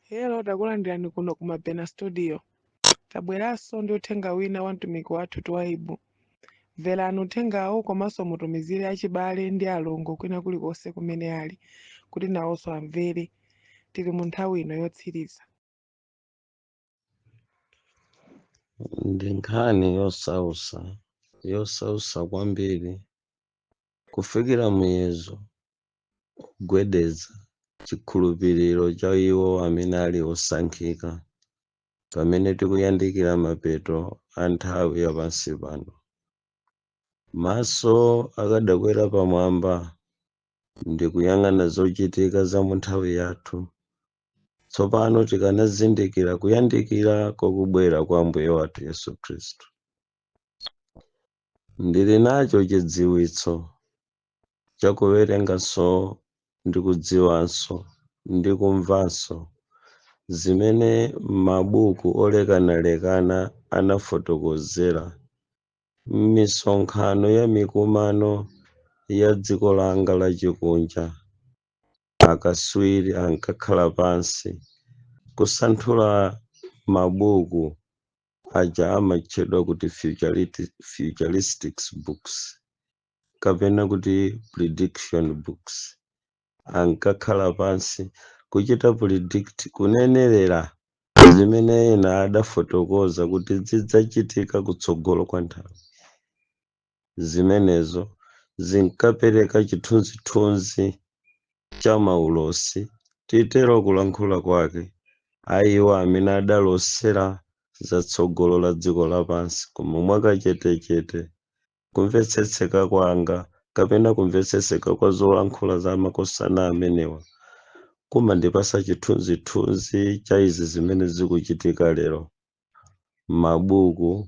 Hello, takulandirani kuno ku Mabena Studio. Tabweranso ndi uthenga wina wa mtumiki wathu Twaibu. Mverani uthengawu komanso mutumizire achibale ndi alongo kwina kulikonse kumene ali kuti nawonso amvere. Tili mu nthawi ino yotsiriza. Ndi nkhani yosausa, yosausa kwambiri, kufikira muyezo kugwedeza chikhulupiriro cha iwo amene ali osankhika pamene tikuyandikira mapeto a nthawi ya pansi pano. Maso akadakwera pamwamba ndi kuyang'ana zochitika za mu nthawi yathu, tsopano tikanazindikira kuyandikira kwa kubwera kwa Ambuye wathu Yesu Khristu. Ndili nacho chidziwitso cha kuwerenganso ndi kudziwanso ndi kumvanso zimene mabuku olekanalekana anafotokozera m'misonkhano ya mikumano ya dziko langa lachikunja. Akaswiri ankakhala pansi kusanthula mabuku aja amatchedwa kuti futuristic books kapena kuti prediction books. Ankakhala pansi kuchita predict, kunenerera zimene ena adafotokoza kuti zidzachitika kutsogolo kwa nthawi. Zimenezo zinkapereka chithunzithunzi cha maulosi, titero kulankhula kwake, a iwo amene adalosera za tsogolo la dziko lapansi. Koma mwakachetechete, kumvetsetseka kwanga kapena kumvetsetseka kwa zolankhula za makosana amenewa kumandipasa chithunzithunzi cha izi zimene zikuchitika lero. Mabuku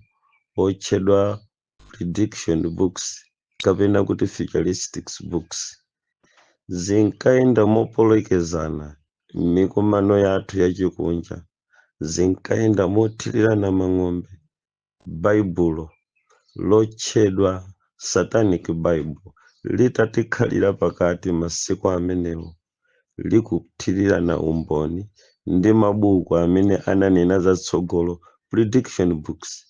otchedwa prediction books kapena kuti futuristic books zinkayenda mopolekezana m'mikumano yathu yachikunja, zinkayenda mothirirana mang'ombe. Baibulo lotchedwa Satanic Bible litatikhalira pakati masiku amenewo, likuthirirana umboni ndi mabuku amene ananena zatsogolo, prediction books,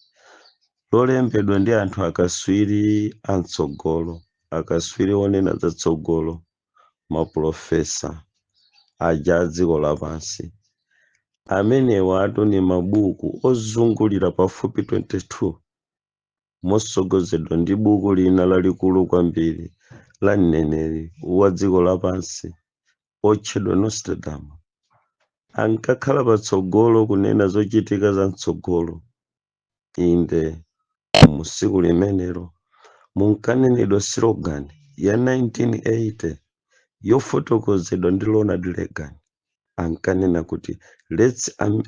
lolembedwa ndi anthu akaswiri amtsogolo, akaswiri onena zatsogolo, mapulofesa aja a dziko lapansi. Amenewa atu ni mabuku ozungulira pafupi 22, mosogozedwa ndi buku lina lalikulu kwambiri la mneneri wa dziko lapansi otchedwa Nostradamus. Ankakhala patsogolo kunena zochitika za mtsogolo. Inde, mu tsiku limenelo munkanenedwa slogan ya 1980 yofotokozedwa ndi Ronald Reagan. Ankanena kuti,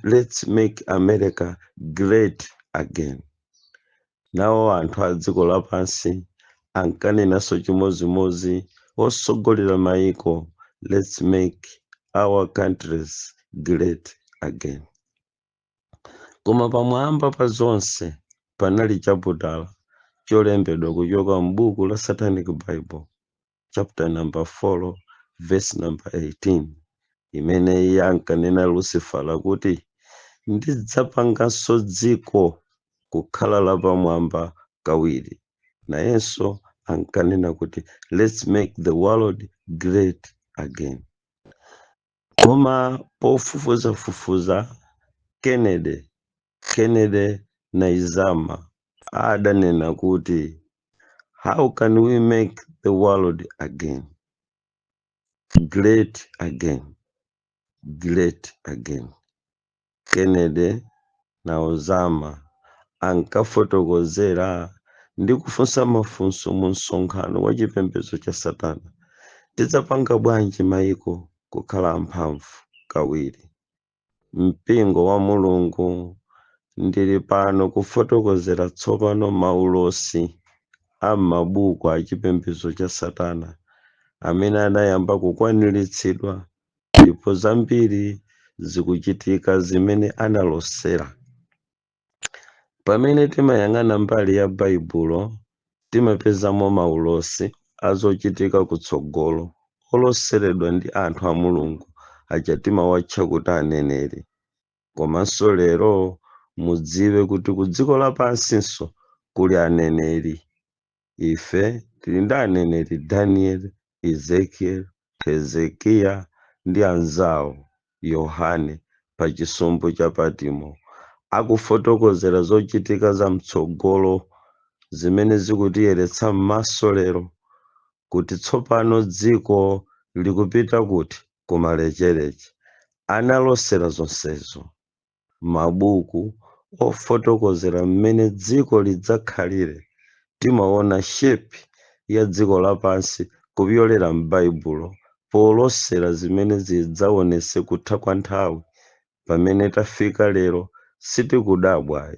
"Let's make America great again." Nawo anthu a dziko lapansi ankanenanso chimozimozi, osogolera maiko, "Let's make our countries great again." Koma pamwamba pa zonse panali chaputala cholembedwa kuchoka m'buku la Satanic Bible, chapter number 4, verse number 18, imene iye ankanena Lucifera kuti, "Ndidzapanganso dziko kukhala lapamwamba kawiri." Nayenso ankanena kuti, "Let's make the world great again." Koma pofufuzafufuza, Kennedy Nzeyimana adanena kuti, "How can we make the world again great again, great again?" Kennedy Nzeyimana ankafotokozera ndi kufunsa mafunso mu msonkhano wa chipembedzo cha Satana: tidzapanga bwanji maiko kukhala amphamvu kawiri? Mpingo wa Mulungu, ndili pano kufotokozera tsopano maulosi a m'mabuku a chipembedzo cha Satana amene anayamba kukwaniritsidwa, ndipo zambiri zikuchitika zimene analosera. Pamene timayang'ana mbali ya Baibulo, timapezamo maulosi azochitika kutsogolo oloseredwa ndi anthu a Mulungu Aja timawatcha kuti aneneri. Komanso lero mudziwe kuti ku dziko lapansinso kuli aneneri. Ife tili ndi aneneri Daniel, Ezekiel, Hezekiya ndi anzawo, Yohane pa chisumbu cha Patimo, akufotokozera zochitika za mtsogolo zimene zikutiyeretsa m'maso lero kuti tsopano dziko likupita kuti kumalechereche. Analosera zonsezo. Mabuku ofotokozera mmene dziko lidzakhalire, timaona shape ya dziko lapansi kupyolera m'Baibulo polosera zimene zidzaonese kutha kwa nthawi pamene tafika lero. Sitikudabwa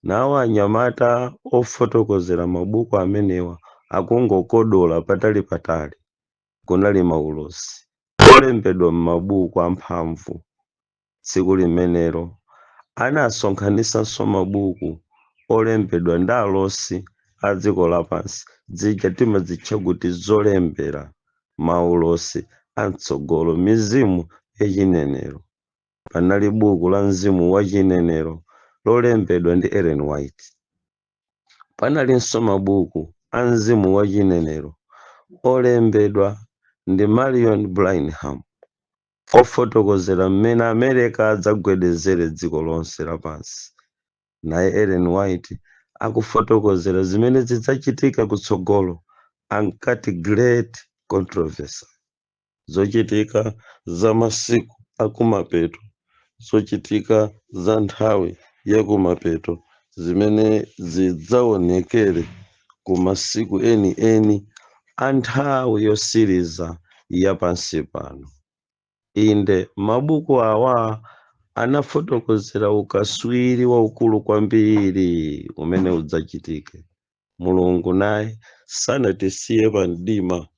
nawo anyamata ofotokozera mabuku amenewa akungokodola patali patali. Kunali maulosi olembedwa m'mabuku amphamvu. Tsiku limenelo anasonkhanitsanso mabuku olembedwa ndi alosi a dziko lapansi, zija timazitcha kuti zolembera maulosi amtsogolo, mizimu yachinenero. Panali buku la mzimu wachinenero lolembedwa ndi Ellen White. Panalinso mabuku a mzimu wachinenero olembedwa ndi Marion Branham ofotokozera mmene America adzagwedezere dziko lonse lapansi. Naye Ellen White akufotokozera zimene zidzachitika kutsogolo, ankati Great Controversy, zochitika za masiku akumapeto, zochitika za nthawi yakumapeto zimene zidzaonekere ku masiku eni-eni a nthawi yosiriza yapansi pano. Inde, mabuku awa anafotokozera ukaswiri waukulu kwambiri umene udzachitike. Mulungu naye sanatisiye pa mdima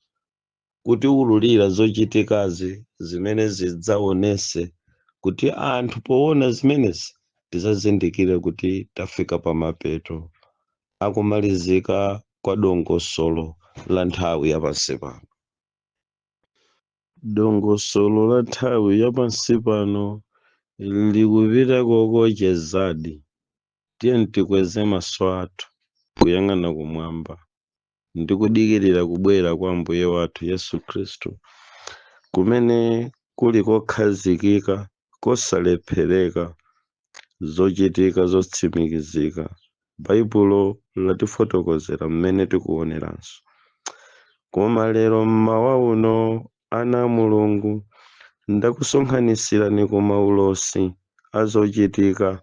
kutiwululira zochitikazi zimene zidzaonese kuti anthu poona zimenezi tidzazindikire kuti tafika pamapeto akumalizika kwa dongosolo la nthawi yapansi pano. Dongosolo la nthawi yapansi pano likupita kokochezadi. Tiye tikweze maso athu kuyang'ana kumwamba ndi kudikirira kubwera kwa Ambuye wathu Yesu Khristu, kumene kuli kokhazikika, kosalephereka, zochitika zotsimikizika. Baibulo latifotokozera mmene tikuoneranso. Koma lero mmawa uno, ana a Mulungu, ndakusonkhanisirani ku maulosi azochitika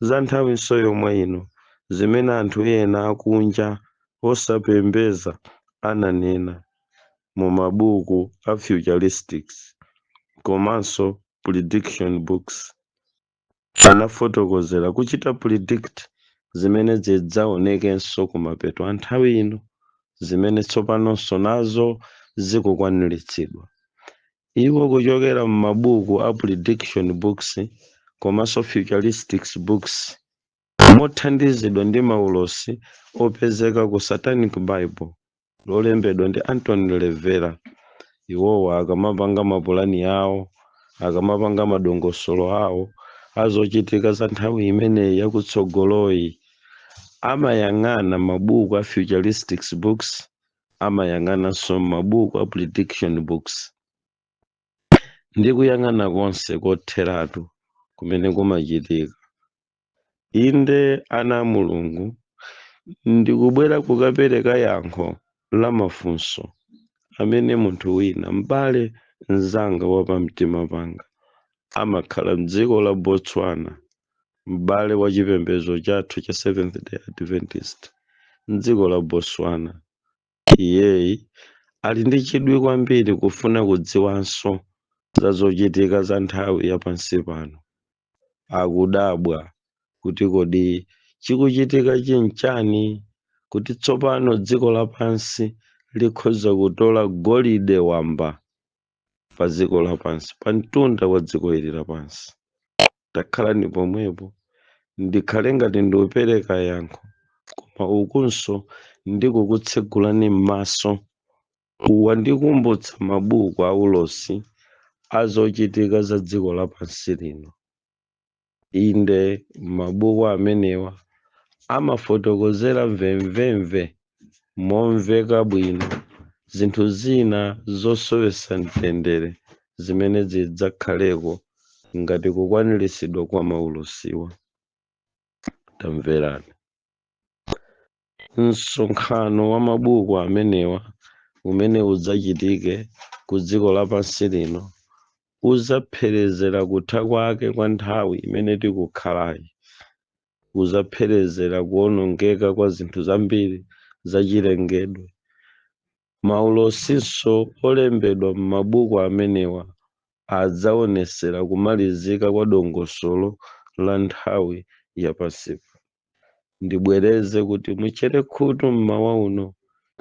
za nthawinso yomwe ino zimene anthu ena akunja osapembeza ananena mu mabuku a futuristics komanso prediction books. Anafotokozera kuchita predict zimene zidzaonekenso kumapeto a nthawi ino, zimene tsopanonso nazo zikukwaniritsidwa. Iwo kuchokera m'mabuku a prediction books komanso futuristics books, mothandizidwa ndi maulosi opezeka ku Satanic Bible lolembedwa ndi Anton LaVey, iwowa akamapanga mapulani awo, akamapanga madongosolo awo azochitika za nthawi imeneyi yakutsogoloyi, amayang'ana mabuku a futuristics books, amayang'ananso mabuku a prediction books, ndi kuyang'ana konse kotheratu kumene kumachitika. Inde, ana a Mulungu, ndikubwera kukapereka yankho la mafunso amene munthu wina, m'bale mzanga wapamtima panga, amakhala mdziko la Botswana, m'bale wa chipembedzo chathu cha Seventh Day Adventist mdziko la Botswana. Iyeyi ali ndi chidwi kwambiri kufuna kudziwanso za zochitika za nthawi yapansi pano. Akudabwa kuti kodi chikuchitika chinchani kuti tsopano dziko lapansi likhoza kutola golide wamba pa dziko lapansi, pa mtunda wa dziko ili lapansi. Takhalani pomwepo, ndikhale ngati ndikupereka yankho, koma ukunso ndikukutsegulani m'maso. Wandikumbutsa mabuku aulosi A zochitika za dziko lapansi lino. Inde, mabuku amenewa amafotokozera mvemvemve, momveka bwino, zinthu zina zosowetsa mtendere zimene zidzakhaleko ngati kukwaniritsidwa kwa maulosiwa. Tamverani, msonkhano wa mabuku amenewa umene udzachitike ku dziko lapansi lino uzapherezera kutha kwake kwa nthawi imene tikukhalayi, uzapherezera kuwonongeka kwa zinthu zambiri zachilengedwe. Maulosinso olembedwa m'mabuku amenewa adzaonesera kumalizika kwa dongosolo la nthawi yapansipa. Ndibwereze kuti muchere khutu mmawa uno,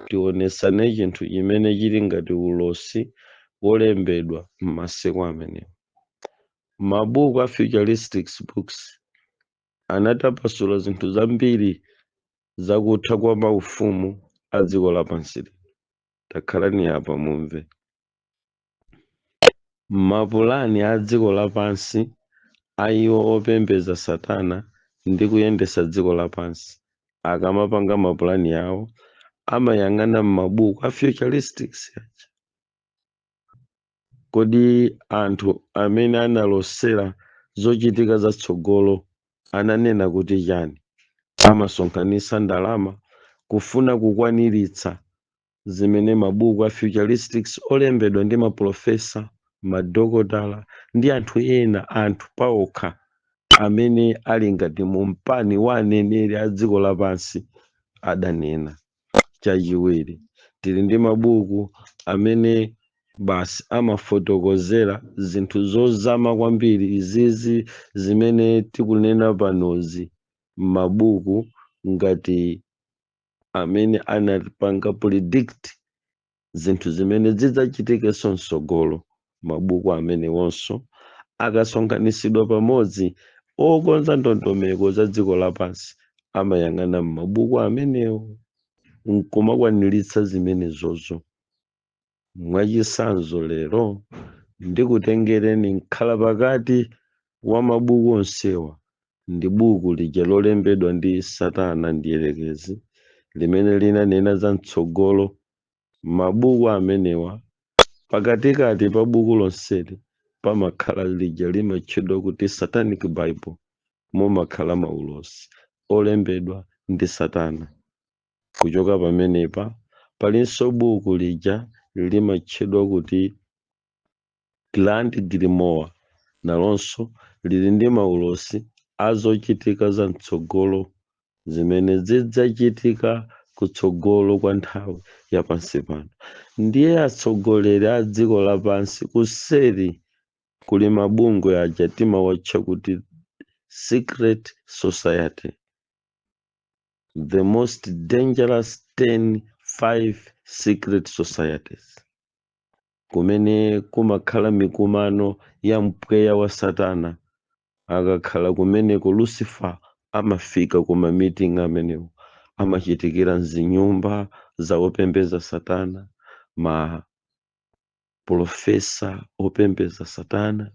tionesane chinthu chimene chili ngati ulosi wolembedwa m'masiku amenewa. Mabuku a futuristic books anatapasula zinthu zambiri zakutha kwa maufumu a dziko lapansi lino. Takhalani apa mumve. Mapulani a dziko lapansi a iwo opembedza Satana ndi kuyendetsa dziko lapansi, akamapanga mapulani awo amayang'ana m'mabuku a futuristics aja. Kodi anthu amene analosera zochitika zatsogolo ananena kuti chani? Amasonkhanitsa ndalama kufuna kukwaniritsa zimene mabuku a futuristics olembedwa ndi maprofesa, madokotala ndi anthu ena, anthu paokha amene ali ngati mu mpani wa aneneri a dziko lapansi adanena. Chachiwiri, tili ndi mabuku amene basi amafotokozera zinthu zozama kwambiri izizi zimene tikunena panozi, mabuku ngati amene anapanga predict zinthu zimene zidzachitikenso mtsogolo. Mabuku amenewonso akasonkhanitsidwa pamodzi, okonza ndondomeko za dziko lapansi amayang'ana m'mabuku amenewo nkumakwaniritsa zimenezozo. Mwachitsanzo, lero ndikutengereni mkhala pakati wa mabuku onsewa, ndi buku lija lolembedwa ndi Satana Ndiyerekezi limene linanena za mtsogolo. Mabuku amenewa, pakatikati pa buku lonseli pamakhala lija limatchedwa kuti Satanic Bible, mumakhala maulosi olembedwa ndi Satana. Kuchoka pamenepa, palinso buku lija limatchedwa kuti Grand Grimoire, nalonso lili ndi maulosi azochitika za mtsogolo zimene zidzachitika kutsogolo kwa nthawi yapansi pano. Ndiye atsogoleri a dziko lapansi, kuseri kuli mabungwe aja timawatcha kuti secret society, the most dangerous 10 5 secret societies, kumene kumakhala mikumano ya mpweya wa Satana. Akakhala kumeneko, Lucifer amafika kuma meeting amenewo, amachitikira mzinyumba za opembeza Satana, ma profesa opembeza Satana.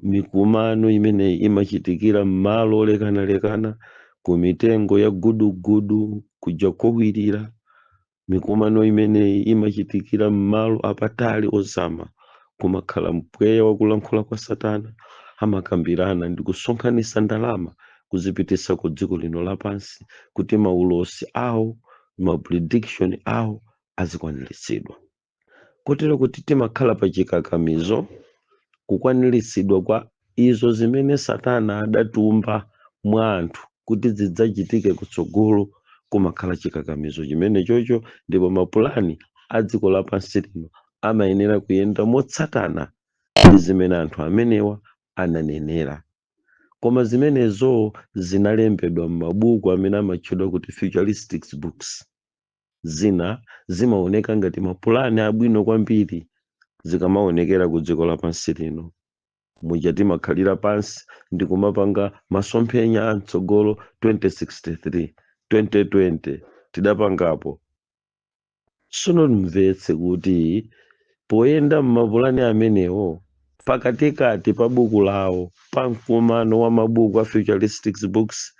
Mikumano imeneyi imachitikira m'malo olekanalekana, ku mitengo ya gudugudu kuja kowirira. Mikumano imeneyi imachitikira m'malo apatali ozama, kumakhala mpweya wakulankhula kwa Satana. Amakambirana ndi kusonkhanitsa ndalama kuzipititsa ku dziko lino lapansi kuti maulosi awo, ma prediction awo azikwaniritsidwa, kotero kuti timakhala pa chikakamizo kukwaniritsidwa kwa izo zimene Satana adatumba mwa anthu kuti zidzachitike kutsogolo. Kumakhala chikakamizo chimene chocho, ndipo mapulani a dziko lapansi lino amayenera kuyenda motsatana ndi zimene anthu amenewa ananenera. Koma zimenezo zinalembedwa m'mabuku amene amatchedwa kuti futuristic books. Zina zimaoneka ngati mapulani abwino kwambiri zikamaonekera ku dziko lapansi lino, muja timakhalira pansi ndi kumapanga masomphenya a mtsogolo. 2063, 2020 tidapangapo. Tsono mvetse kuti poyenda m'mapulani amenewo Pakatikati pa buku lawo, pa mkumano wa mabuku a futuristic books,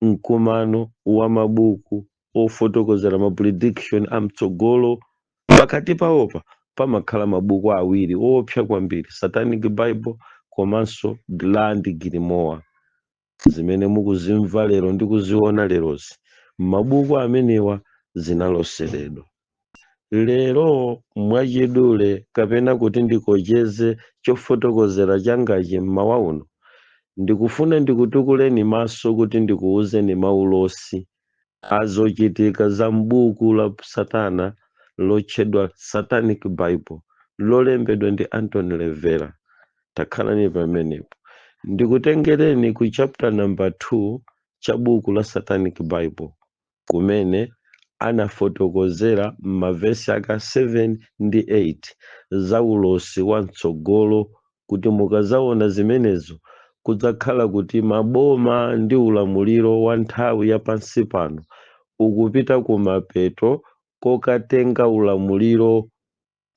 mkumano wa mabuku ofotokozera ma prediction amtsogolo, pakati pawopa pamakhala mabuku awiri owopsa kwambiri, Satanic Bible komanso Grand Grimoire. Zimene mukuzimva lero ndi kuziona lerozi, mabuku amenewa zinaloseredwa. Lero mwachidule, kapena kuti ndikocheze chofotokozera changachi mmawa uno, ndikufuna ndikutukuleni maso kuti ndikuwuzeni maulosi azochitika za m'buku la Satana lotchedwa Satanic Bible, lolembedwa ndi Anton LaVey. Takhalani pamenepo, ndikutengereni ku chapter number 2 cha buku la Satanic Bible, kumene anafotokozera m'mavesi aka 7 ndi 8 za ulosi wa mtsogolo, kuti mukazaona zimenezo kudzakhala kuti maboma ndi ulamuliro wa nthawi ya pansi pano ukupita kumapeto kokatenga ulamuliro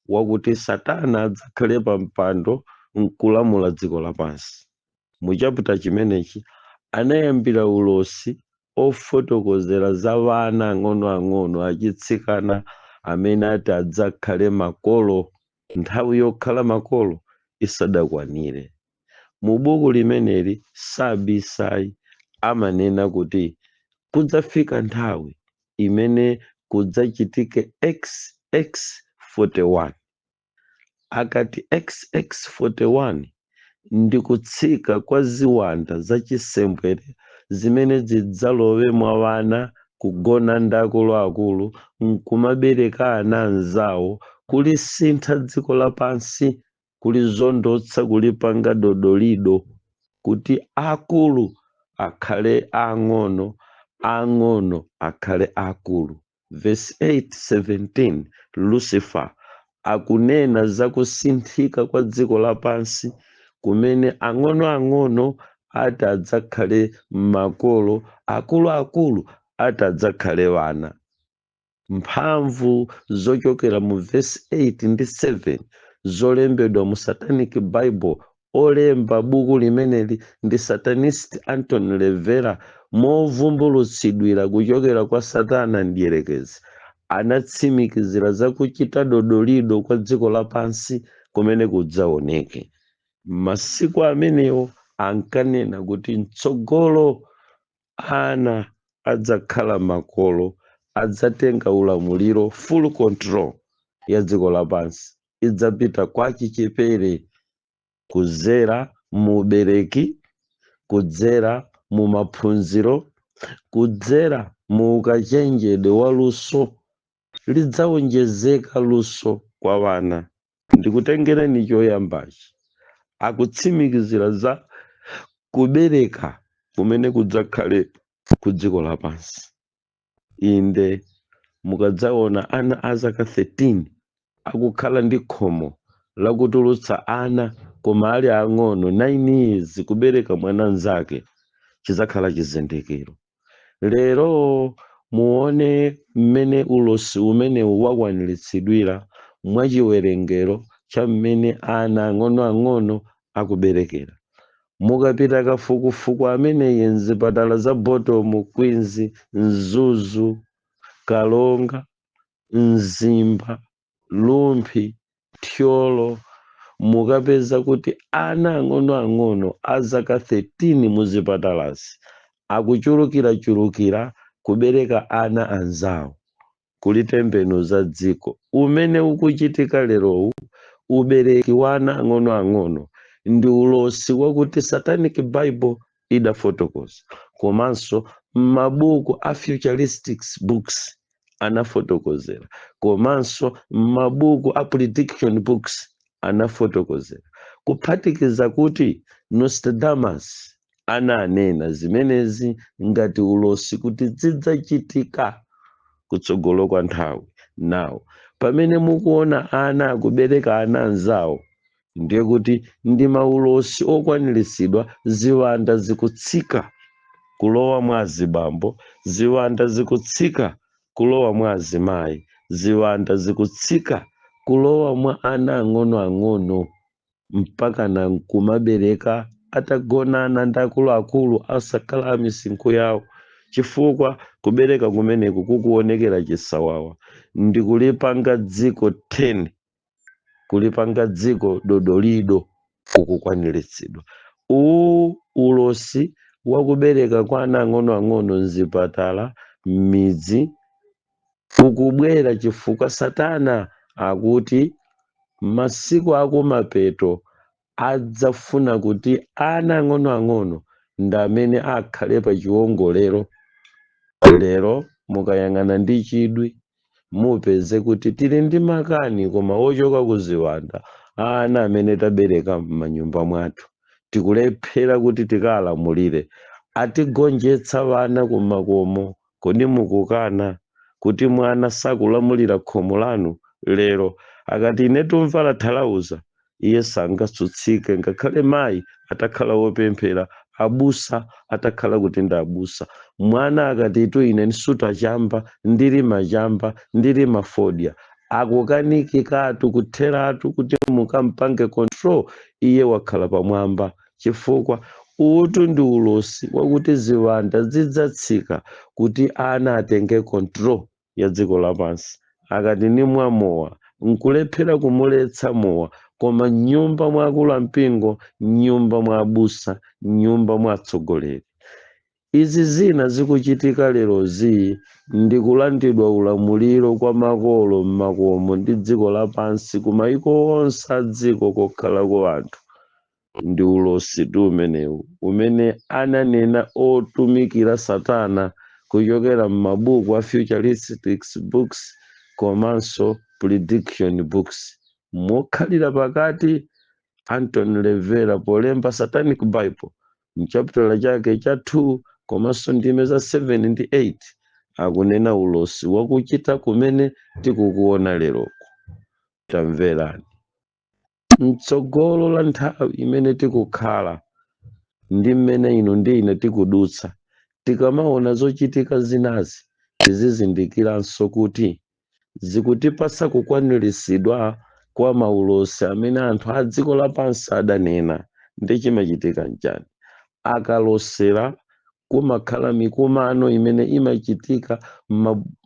wakuti Satana adzakhale pa mpando nkulamula dziko lapansi. Mu chapter chimenechi anayambira ulosi ofotokozera za vana ang'onoang'ono achitsikana amene ati adzakhale makolo nthawi yokhala makolo isadakwanire. Mu buku limeneli sabisayi, amanena kuti kudzafika nthawi imene kudzachitike XX41. Akati XX41, ndi kutsika kwa ziwanda zachisembwere zimene zidzalowe mwa vana, kugona ndi akuluakulu nkumabereka ana anzawo, kulisintha dziko lapansi, kulizondotsa, kulipanga dodolido, kuti akulu akhale ang'ono, ang'ono akhale akulu. Verse 8:17, Lucifer akunena za kusinthika kwa dziko lapansi kumene ang'onoang'ono ati adzakhale makolo, akuluakulu ati adzakhale vana. Mphamvu zochokera mu verse 8 ndi 7 zolembedwa mu Satanic Bible, olemba buku limeneli ndi satanist Anton LaVey, movumbulutsidwira kuchokera kwa Satana mdierekezi, anatsimikizira za kuchita dodolido kwa dziko lapansi kumene kudzaoneke masiku amenewo. Ankanena kuti mtsogolo ana adzakhala makolo, adzatenga ulamuliro, full control ya dziko lapansi idzapita kwa chichepere, kuzera mu ubereki, kudzera mu maphunziro, kudzera mu ukachenjede wa luso. Lidzawonjezeka luso kwa vana. Ndikutengereni choyambachi, akutsimikizira za kubereka kumene kudzakhale ku dziko lapansi. Inde, mukadzaona ana a zaka 13 akukhala ndi khomo lakutulutsa ana koma ali ang'ono, 9 years, kubereka mwana mnzake, chidzakhala chizindikiro. Lero muone mmene ulosi umenewu wakwaniritsidwira mwachiwerengero cha mmene ana ang'onoang'ono akuberekera. Mukapita kafukufuku ameneyi mzipatala za Bottom, Queens, Mzuzu, Kalonga, Mzimba, Rumphi, Thyolo, mukapeza kuti ana ang'onoang'ono a zaka 13 muzipatalazi akuchulukirachulukira kubereka ana anzawo, kulitembenuza dziko. Umene ukuchitika lerowu, ubereki wa ana ang'onoang'ono, ndi ulosi wakuti Satanic Bible idafotokoza, komanso m'mabuku a futuristic books anafotokozera, komanso m'mabuku a prediction books anafotokozera, kuphatikiza kuti Nostradamus ananena zimenezi ngati ulosi kuti zidzachitika kutsogolo kwa nthawi. Nawo pamene mukuona ana akubereka ana anzawo, ndiye kuti ndi maulosi okwaniritsidwa. Ziwanda zikutsika kulowa mwa azibambo, ziwanda zikutsika kulowa mwa azimayi, ziwanda zikutsika kulowa mwa ana ang'onoang'ono. Mpaka na nkumabereka atagonana ndi akuluakulu asakhala a misinkhu yawo, chifukwa kubereka kumeneku kukuonekera chisawawa ndi kulipanga dziko 10, kulipanga dziko dodolido, kukukwaniritsidwa. Uwu ulosi wakubereka kwa ana ang'onoang'ono mzipatala, m'midzi, ukubwera chifukwa Satana akuti masiku akumapeto adzafuna kuti ana ang'onoang'ono ndi amene akhale pa chiwongolero. Lero mukayang'ana ndi chidwi, mupeze kuti tili ndi makani koma ochoka ku ziwanda. Ana amene tabereka m'manyumba mwathu tikulephera kuti tikalamulire, atigonjetsa vana kumakomo. Kodi mukukana kuti mwana sakulamulira khomo lanu? Lero akati ine tumvala thalauza, iye sangatsutsike, ngakhale mayi atakhala wopemphera, abusa atakhala kuti ndi abusa. Mwana akati itu ine ndisuta chamba, ndili machamba, ndili mafodya, akukanikikatu kutheratu kuti mukampange control. Iye wakhala pamwamba, chifukwa utu ndi ulosi wakuti ziwanda zidzatsika kuti ana atenge control ya dziko lapansi. Akati nimwa mowa, nkulephera kumuletsa mowa, koma m'nyumba mwa akulu ampingo, m'nyumba mwa abusa, m'nyumba mwa atsogoleri. Izi zina zikuchitika lerozi ndi kulandidwa ulamuliro kwa makolo m'makomo ndi dziko lapansi, ku mayiko onse a dziko kokhalako anthu. Ndi ulosi tu umenewu umene ananena otumikira Satana kuchokera m'mabuku a futuristics books komanso prediction books. Mokhalira pakati, Anton LaVey polemba Satanic Bible, mchapitala chake cha 2 komanso ndime za 7 ndi 8, akunena ulosi wakuchita kumene tikukuona leroko. Tamverani, mtsogolo la nthawi imene tikukhala ndi mmene inu ndi ine tikudutsa, tikamaona zochitika zinazi, tizizindikiranso kuti zikutipasa kukwaniritsidwa kwa maulosi amene anthu a dziko lapansi adanena. Ndi chimachitika nchani? Akalosera, kumakhala mikumano imene imachitika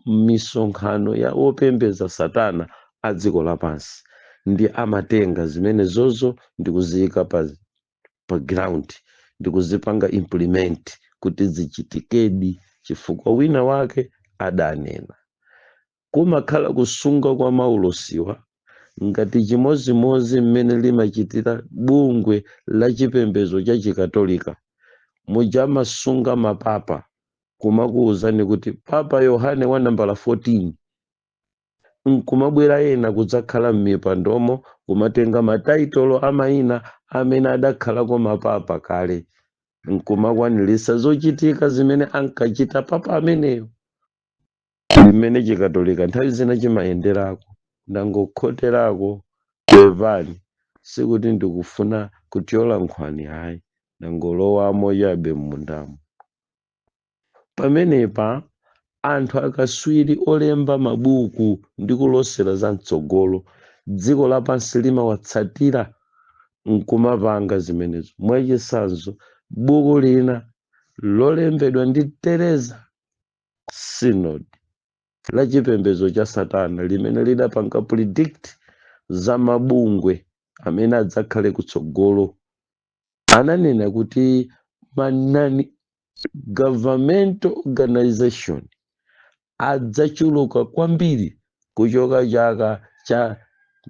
m'misonkhano ya opembedza Satana a dziko lapansi, ndi amatenga zimene zozo ndi kuziyika pa ground ndi kuzipanga implement kuti zichitikedi, chifukwa wina wake adanena. Kumakhala kusunga kwa maulosiwa ngati chimozimozi mmene limachitira bungwe la chipembedzo cha Chikatolika muja amasunga mapapa, kumakuwuzani kuti Papa Yohane wa nambala 14, nkumabwera ena kudzakhala m'mipandomo, kumatenga mataitolo amayina amene adakhalako mapapa kale, nkumakwanirisa zochitika zimene ankachita papa ameneyo. Limene Chikatolika nthawi zina chimayenderako. Ndangokhoterako, pepani, sikuti ndikufuna kuthyola nkhwani, hayi, ndangolowamo chabe m'mundamo. Pamenepa anthu akaswiri olemba mabuku ndi kulosera za mtsogolo, dziko lapansi limawatsatira nkumapanga zimenezo. Mwachitsanzo, buku lina lolembedwa ndi Teresa Synod la chipembedzo cha Satana limene lidapanga predict za mabungwe amene adzakhale kutsogolo, ananena kuti ma non governmental organization adzachuluka kwambiri kuchoka chaka cha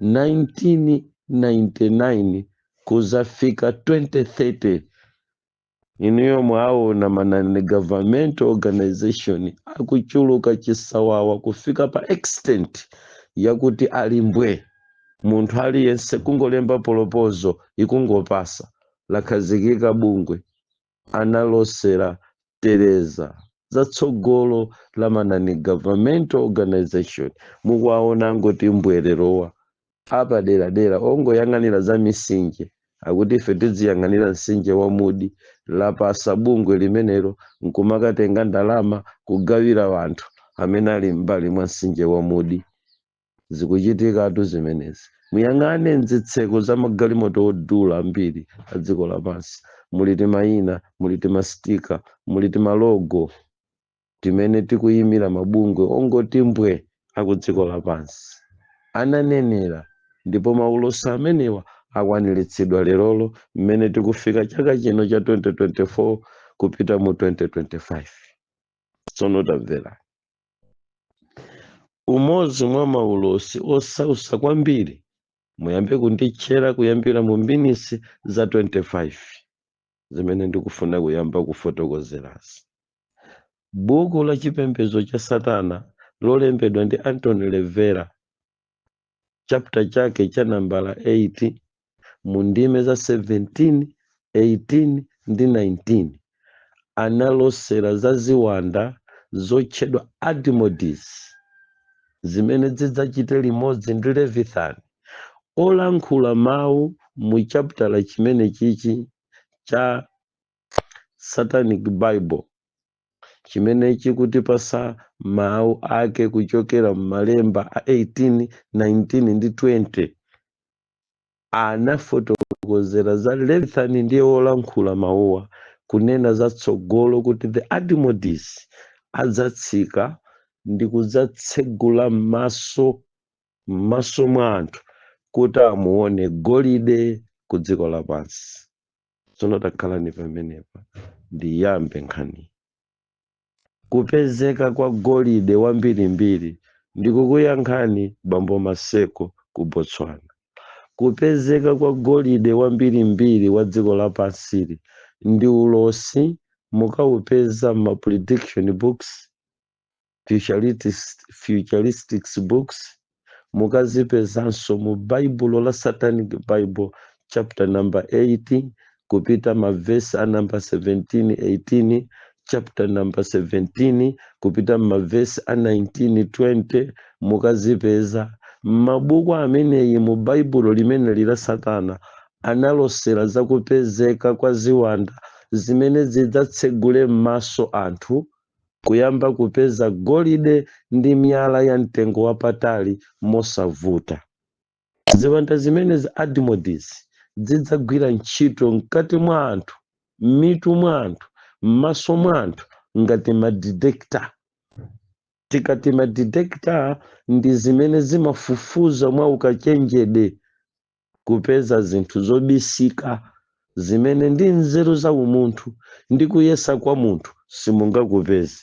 1999 kuzafika 2030. Inuyo mwaona ma non governmental organization akuchuluka chisawawa kufika pa extent yakuti alimbwe munthu aliyense kungolemba proposal ikungopasa, lakhazikika bungwe. Analosera Teresa zatsogolo la ma non governmental organization. Mukuwaona ngoti mbwererowa apaderadera ongoyang'anira za misinje, akuti ife tidziyang'anira msinje wa Mudi, lapasa bungwe limenelo nkumakatenga ndalama kugawira wanthu amene ali m'mbali mwa msinje wa Mudi. Zikuchitikatu zimenezi. Muyang'ane mzitseko za magalimoto odula ambiri a dziko lapansi, muli timayina, muli tima sticker, muli tima logo timene tikuyimira mabungwe ongoti mbwe aku dziko lapansi. Ananenera, ndipo maulosi amenewa akwaniritsidwa lerolo mmene tikufika chaka chino cha 2024 kupita mu 2025. Tsono tamvera umodzi mwa maulosi osausa kwambiri. Muyambe kunditchera kuyambira mu minutes za 25 zimene ndikufuna kuyamba kufotokozerazi. Buku la chipembedzo cha satana lolembedwa ndi Anthony Levera, chapter chake cha nambala 8, mu ndime za 17, 18 ndi 19, analosera za ziwanda zotchedwa Asmodeus zimene zidzachite limodzi ndi Leviathan. Olankhula mawu mu chapter chimene chichi cha Satanic Bible, chimene chikutipasa mawu ake kuchokera m'malemba a 18, 19 ndi 20, anafotokozera za Leviathan. Ndiye wolankhula mawuwa kunena za tsogolo kuti the Asmodeus adzatsika ndi kudzatsegula m'maso m'maso mwa anthu kuti amuone golide ku dziko lapansi. Tsono takhalani pamenepa, ndiyambe nkhani. Kupezeka kwa golide wambirimbiri, ndikukuyankhani bambo Maseko ku Botswana, kupezeka kwa golide wambirimbiri wa dziko lapansili ndi ulosi. Mukawupeza ma prediction books, futuristics books, mukazipezanso mu Baibulo la Satanic Bible, chapter number 8 kupita mavesi a number 17, 18, chapter number 17 kupita mavesi a 19, 20. Mukazipeza m'mabuku ameneyi. Mu Baibulo limene lila satana analosera zakupezeka kwa ziwanda zimene zidzatsegule m'maso anthu kuyamba kupeza golide ndi miyala ya mtengo wapatali mosavuta. Ziwanda zimenezi, Asmodeus, zidzagwira ntchito mkati mwa anthu, m'mitu mwa anthu, m'maso mwa anthu ngati ma detector. Tikati ma detector, ndi zimene zimafufuza mwa ukachenjede kupeza zinthu zobisika zimene ndi nzeru za umunthu ndi kuyesa kwa munthu simungakupeze.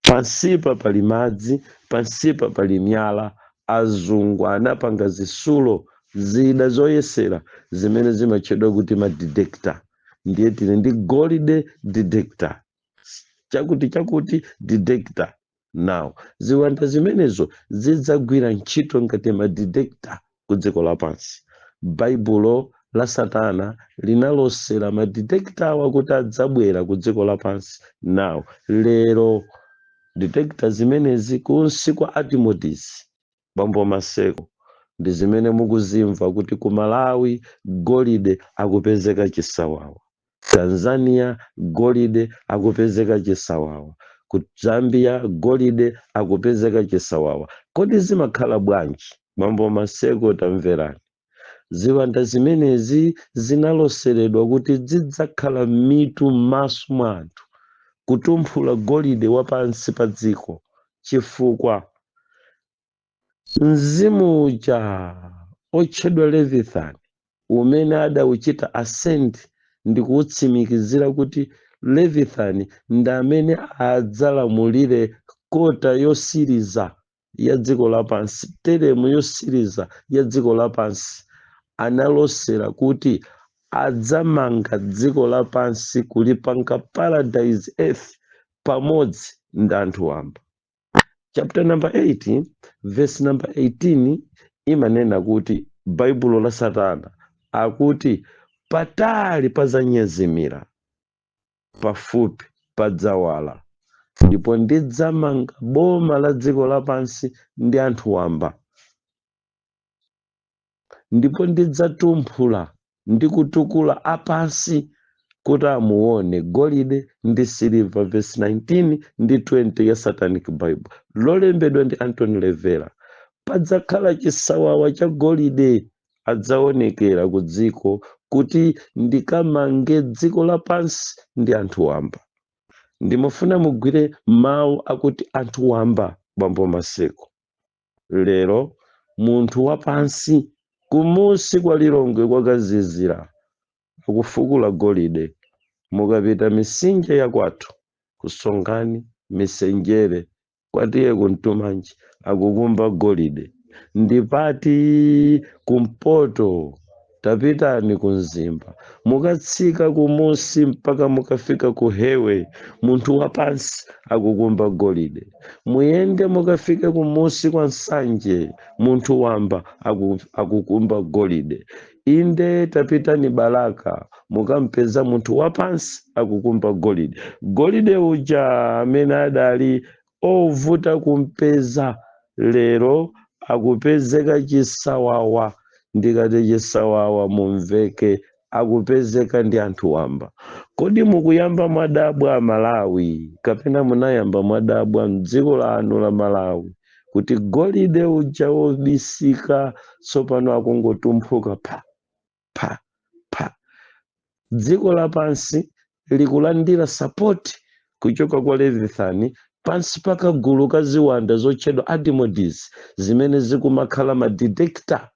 Pansipa pali madzi, pansipa pali miyala. Azungu anapanga zisulo, zida zoyesera zimene zimatchedwa kuti ma detector. Ndiye tili ndi golide detector, chakuti chakuti detector. Now ziwanda zimenezo zidzagwira ntchito ngati ma detector ku dziko lapansi. Baibulo la satana linalosera ma detector awa kuti adzabwera ku dziko lapansi. Now lero detector zimenezi kunsi kwa Asmodeus, bambo Maseko, ndi zimene mukuzimva kuti ku Malawi golide akupezeka chisawawa, Tanzania golide akupezeka chisawawa, ku Zambia golide akupezeka chisawawa. Kodi zimakhala bwanji, bambo Maseko? Tamverani, ziwanda zimenezi zinaloseredwa kuti zidzakhala m'mitu, m'maso mwa anthu, kutumphula golide wapansi pa dziko, chifukwa mzimu uja otchedwa Leviathan umene adauchita ascend ndi kuwutsimikizira kuti Leviathan ndi amene adzalamulire kota yosiriza ya dziko lapansi, term yosiriza ya dziko lapansi, analosera kuti adzamanga dziko lapansi kulipanga paradise earth pamodzi ndi anthu wamba. Chapter number 8, verse number 18 imanena kuti Baibulo la satana akuti patali pazanyezimira, pafupi padzawala, ndipo ndidzamanga boma la dziko lapansi ndi anthu wamba, ndipo ndidzatumphula ndi kutukula apansi kuti amuone golide ndi siliva. Verse 19 ndi 20 ya Satanic Bible lolembedwa ndi Anthony Levera. Padzakhala chisawawa cha golide adzaonekera ku dziko kuti ndikamange dziko lapansi ndi anthu wamba. Ndimafuna mugwire mawu akuti anthu wamba, bambo Maseko. Lero munthu wapansi kumusi kwa Lilongwe kwakazizira akufukula golide. Mukapita misinje ya kwathu kusongani misenjere kwatiye kuntumanji akukumba golide. Ndipati kumpoto, tapitani kumzimba, mukatsika kumusi mpaka mukafika ku Hewe, munthu wapansi akukumba golide. Muyende mukafike kumusi kwa Nsanje, munthu wamba akukumba golide. Inde tapitani Balaka, mukampeza munthu wapansi akukumba golide. Golide uja amene adali ovuta kumpeza lero akupezeka chisawawa. Ndikati chisawawa mumveke, akupezeka ndi anthu wamba. Kodi mukuyamba mwadabwa Malawi, kapena munayamba mwadabwa mdziko lanu la Malawi kuti golide uja wobisika tsopano akungotumphuka pa pa pa? Dziko lapansi likulandira support kuchoka kwa Leviathan pansi pa kagulu ka ziwanda zotchedwa Adimodis zimene zikumakhala ma detector.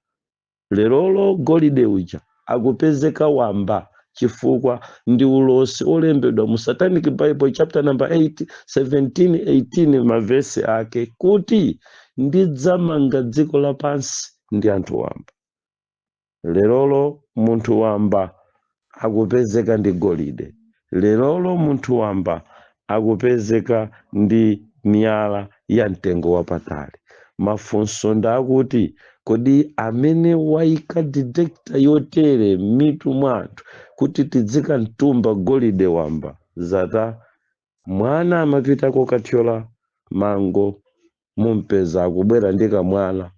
Lerolo golide uja akupezeka wamba chifukwa ndi ulosi olembedwa mu Satanic Bible chapter number 8, 17, 18, mavesi ake kuti ndidzamanga dziko lapansi ndi anthu wamba. Lerolo munthu wamba akupezeka ndi golide. Lerolo munthu wamba akupezeka ndi miyala ya mtengo wapatali. Mafunso ndakuti, kodi amene wayika detector yotere m'mitu mwa anthu kuti tidzikamtumba golide wamba zata? Mwana amapita kokathyola mango, mumpeza akubwera ndi kamwala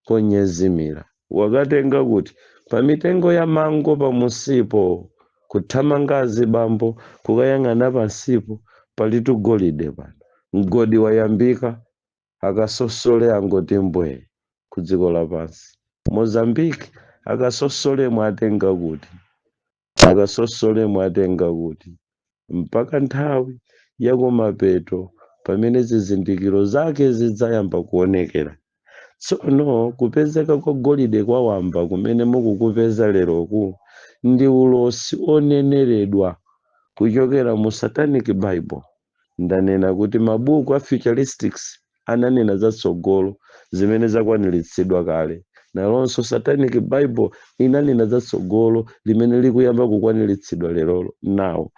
konyezimira. Wakatenga kuti? Pa mitengo ya mango pamusipo. Kuthamangazi bambo kukayang'ana pansipo, palitu golide pano. Mgodi wayambika, akasosole angoti mbwe ku dziko lapansi. Mozambique, akasosole mwatenga kuti? Akasosole mwatenga kuti? Mpaka nthawi yakumapeto pamene zizindikiro zake zidzayamba kuonekera. Tsono kupezeka kwa golide kwa wamba kumene mukukupeza leroku ndi ulosi oneneredwa kuchokera mu Satanic Bible. Ndanena kuti mabuku a futuristics ananena zatsogolo zimene zakwaniritsidwa kale. Nalonso Satanic Bible inanena zatsogolo limene likuyamba kukwaniritsidwa lerolo. Nawo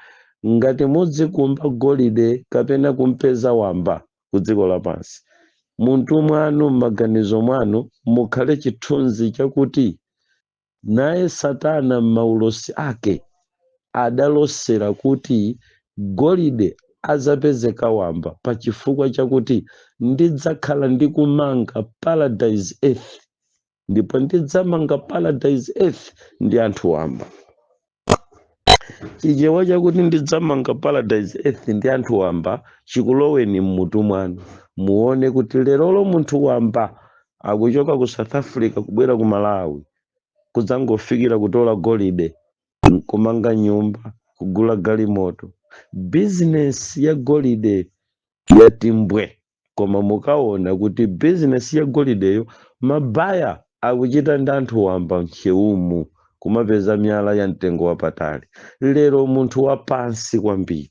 ngati mudzikumba golide kapena kumpeza wamba ku dziko lapansi, munthu mwanu, m'maganizo mwanu mukhale chithunzi chakuti naye Satana m'maulosi ake adalosera kuti golide azapezeka wamba pa chifukwa chakuti ndidzakhala ndikumanga paradise earth, ndipo ndidzamanga paradise earth ndi anthu wamba. Chichewa chakuti ndidzamanga paradise earth ndi anthu wamba chikuloweni mmutu mwanu, muone kuti lerolo munthu wamba akuchoka ku South Africa kubwera ku Malawi kudzangofikira kutola golide, kumanga nyumba, kugula galimoto. Bizinesi ya golide yatimbwe, koma mukaona kuti bizinesi ya golideyo mabaya akuchita ndi anthu wamba mcheumu, kumapeza miyala ya mtengo wapatali. Lero munthu wapansi kwambiri,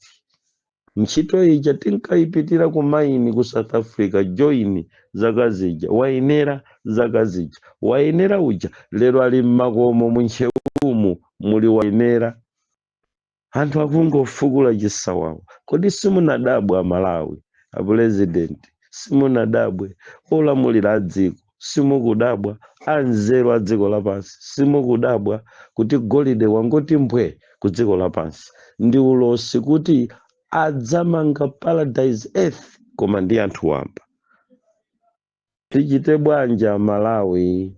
ntchito ija tinkayipitira ku mine ku South Africa, join zaka zija, wayenera zaka zija, wayenera uja lero ali mmakomo muncheumu muli wayenera. Anthu akungofukula chisawawa. Kodi simunadabwa Malawi? Apurezidenti simunadabwe? Olamulira a dziko simukudabwa? Anzeru a dziko lapansi simukudabwa kuti golide wangoti mbwe ku dziko lapansi? Ndi ulosi kuti adzamanga paradise earth koma ndi anthu wamba. Tichite bwanji Malawi?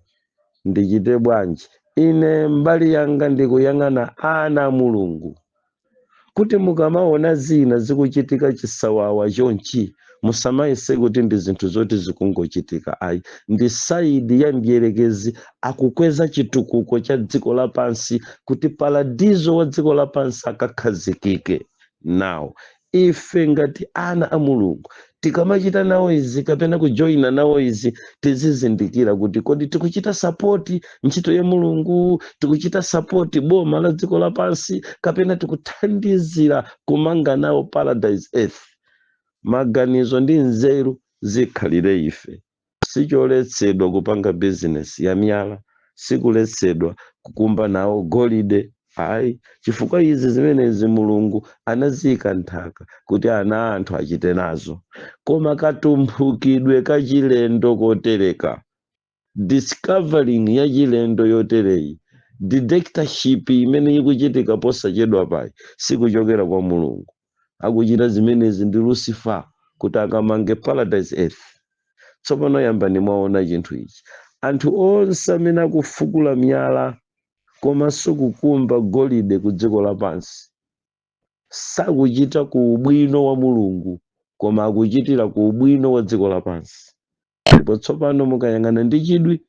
Ndichite bwanji? Ine mbali yanga ndikuyang'ana ana a Mulungu kuti mukamaona zina zikuchitika chisawawa chonchi, Musamayese kuti ndi zinthu zoti zikungochitika, ayi. Ndi side ya mdierekezi akukweza chitukuko cha dziko lapansi kuti paradizo wa dziko lapansi akakhazikike nawo. Ife ngati ana a Mulungu, tikamachita nawo izi kapena kujoyina nawo izi, tizizindikira kuti kodi tikuchita support ntchito ya Mulungu, tikuchita support boma la dziko lapansi, kapena tikuthandizira kumanga nawo paradise earth? Maganizo ndi nzeru zikhalire ife. Sicholetsedwa kupanga bizinesi ya miyala, sikuletsedwa kukumba nawo golide, ayi, chifukwa izi zimenezi Mulungu anaziyika nthaka kuti ana anthu achite nazo. Koma katumphukidwe kachilendo kotereka, discovering ya chilendo yotereyi, dictatorship imene ikuchitika posachedwa payi, sikuchokera kwa Mulungu. Akuchita zimenezi ndi Lucifer kuti akamange paradise earth. Tsopano yambani mwaona chinthu ichi: anthu onse amene akufukula miyala komanso kukumba golide ku dziko lapansi sakuchita ku ubwino wa Mulungu, koma akuchitira ku ubwino wa dziko lapansi. Ndipo tsopano mukayang'ana ndi chidwi,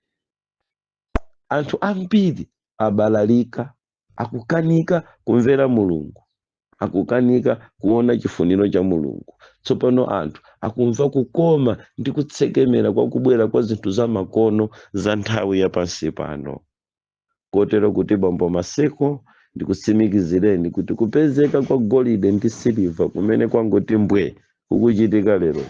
anthu ambiri abalalika, akukanika kumvera Mulungu, akukanika kuona chifuniro cha Mulungu. Tsopano anthu akumva kukoma ndi kutsekemera kwa kubwera kwa zinthu za makono za nthawi yapansi pano, kotero kuti, bambo Maseko, ndikutsimikizireni kuti kupezeka kwa golide ndi siliva kumene kwangoti mbwe kukuchitika lero,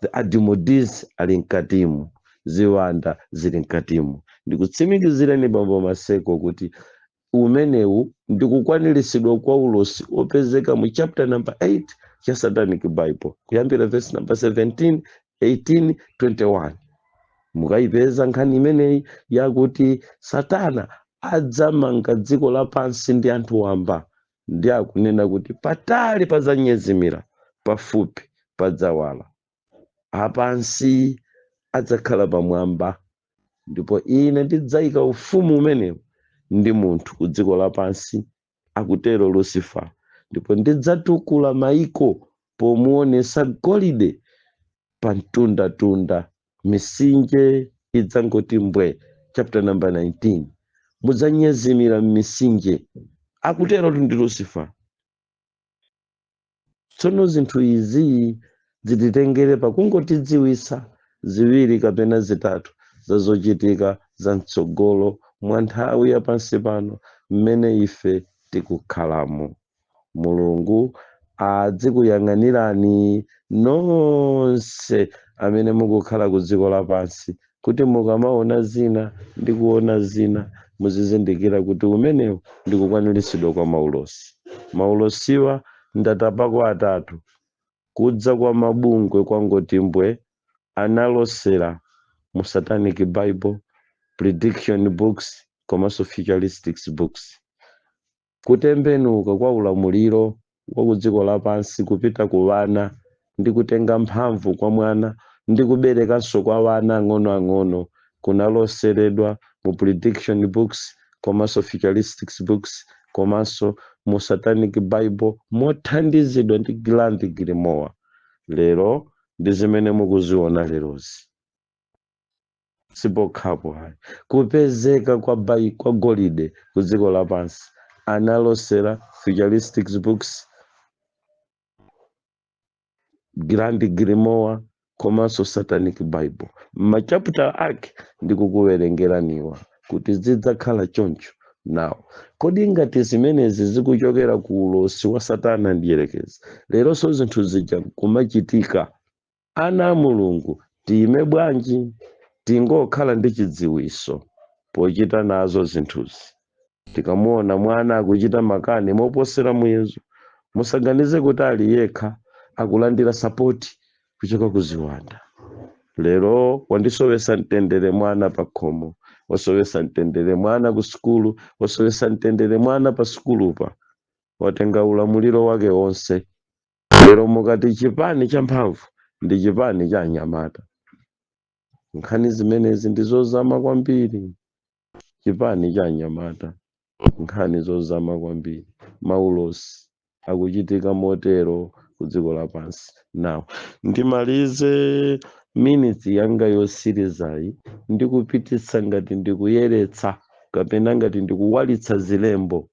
the Asmodeus ali mkatimu, ziwanda zili mkatimu. Ndikutsimikizireni, bambo Maseko, kuti umenewu ndikukwaniritsidwa kwa ulosi opezeka mu chapter number 8 cha Satanic Bible, kuyambira verse number 17, 18, 21. Mukayipeza nkhani imeneyi yakuti Satana adzamanga dziko lapansi ndi anthu wamba, ndi akunena kuti patali padzanyezimira, pafupi padzawala, apansi adzakhala pamwamba, ndipo ine ndidzayika ufumu umenewu ndi munthu ku dziko lapansi, akutero Lucifer, ndipo ndidzatukula maiko pomuonesa golide pa mtundatunda, misinje idzangoti mbwe. Chapter number 19, mudzanyezimira m'misinje, akutero ndi Lucifer. Tsono zinthu izi zititengere pakungotidziwitsa ziwiri kapena zitatu za zochitika za mtsogolo mwa nthawi ya pansi pano mmene ife tikukhalamo. Mulungu adzikuyang'anirani nonse amene mukukhala ku dziko lapansi, kuti mukamaona zina ndi kuona zina, muzizindikira kuti umenewu ndi kukwaniritsidwa kwa maulosi. Maulosiwa ndatapako atatu. Kudza kwa mabungwe kwangoti mbwe, analosera mu Satanic Bible, prediction books komanso futuristics books. Kutembenuka kwa ulamuliro wa ku dziko lapansi kupita ku vana, ndi kutenga mphamvu kwa mwana ndi kuberekanso kwa vana ang'onoang'ono, kunaloseredwa mu prediction books komanso futuristics books komanso mu Satanic Bible, mothandizidwa ndi Grand Grimoire. Lero ndi zimene mukuziona lerozi. Sipokhapo ayi. Kupezeka kwa golide ku dziko lapansi analosera futuristics books, Grand Grimoire komanso Satanic Bible. Ma chapter ake ndikukuwerengeraniwa kuti zidzakhala choncho. Nawo kodi ngati zimenezi zikuchokera ku ulosi wa Satana ndiyerekezi, leronso zinthu zija kumachitika, ana a Mulungu tiyime bwanji? Tingokhala ndi chidziwiso pochita nazo zinthuzi. Tikamuona mwana akuchita makani moposera muyezo, musaganize kuti ali yekha, akulandira support kuchoka ku ziwanda. Lero wandisowesa mtendere mwana pa khomo, wasowesa mtendere mwana ku sukulu, wasowesa mtendere mwana pa sukulupa, watenga ulamuliro wake wonse. Lero mukati chipani cha mphamvu ndi chipani cha anyamata, nkhani zimenezi ndi zozama kwambiri. Chipani cha anyamata, nkhani zozama kwambiri. Maulosi akuchitika motero. ku dziko lapansi. Now ndimalize minutes yanga yosirizayi ndikupititsa ngati ndikuyeretsa kapena ngati ndikuwalitsa zilembo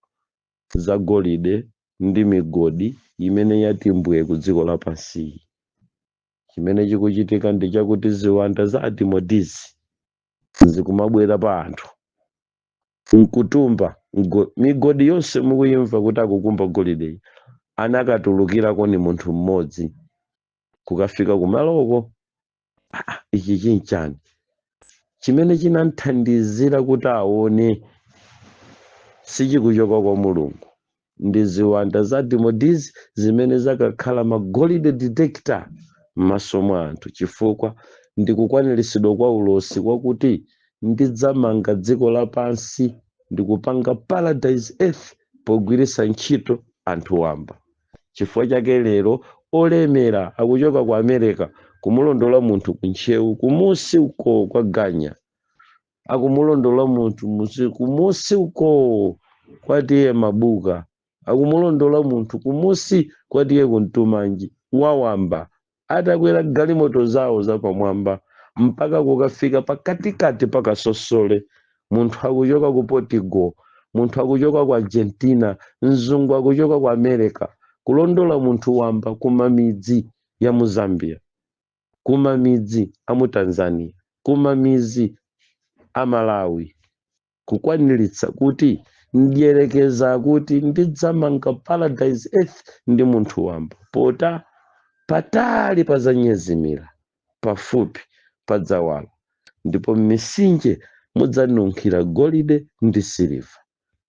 za golide ndi migodi imene yatimbwe ku dziko lapansi. Chimene chikuchitika ndi chakuti ziwanda za Atimodisi zikumabwera pa anthu nkutumba migodi yonse mukuyimva kuti akukumba golide, anakatulukirako ni munthu mmodzi kukafika kumaloko. Ah, ichi chinchani chimene chinamthandizira kuti aone sichikuchoka kwa Mulungu? Ndi ziwanda za Dimodisi zimene zakakhala ma golide detector m'maso mwa anthu, chifukwa ndikukwaniritsidwa kwa ulosi kwakuti ndidzamanga dziko lapansi ndikupanga paradise earth pogwiritsa ntchito anthu wamba. Chifukwa chake lero olemera akuchoka ku America kumulondola munthu kuntchewu kumusi uko kwa Ganya, akumulondola munthu kumusi uko kwatiye Mabuka, akumulondola munthu kumusi kwatiye Kuntumanji wawamba, atakwera galimoto zawo zapamwamba mpaka kukafika pakatikati pakasosole. Munthu akuchoka ku Portugal, munthu akuchoka ku Argentina, mzungu akuchoka ku America kulondola munthu wamba kumamidzi ya mu Zambia, kumamidzi a mu Tanzania, kumamidzi a Malawi, kukwaniritsa kuti ndiyelekeza kuti ndidzamanga paradise earth ndi munthu wamba. Pota patali pazanyezimira, pafupi padzawala, ndipo m'mitsinje mudzanunkhira golide ndi siliva,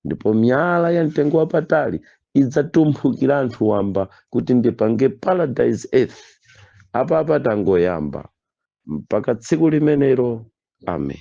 ndipo miyala ya mtengo wapatali idzatumphukira anthu wamba kuti ndipange paradise earth. Apapa tangoyamba mpaka tsiku limenelo. Amen.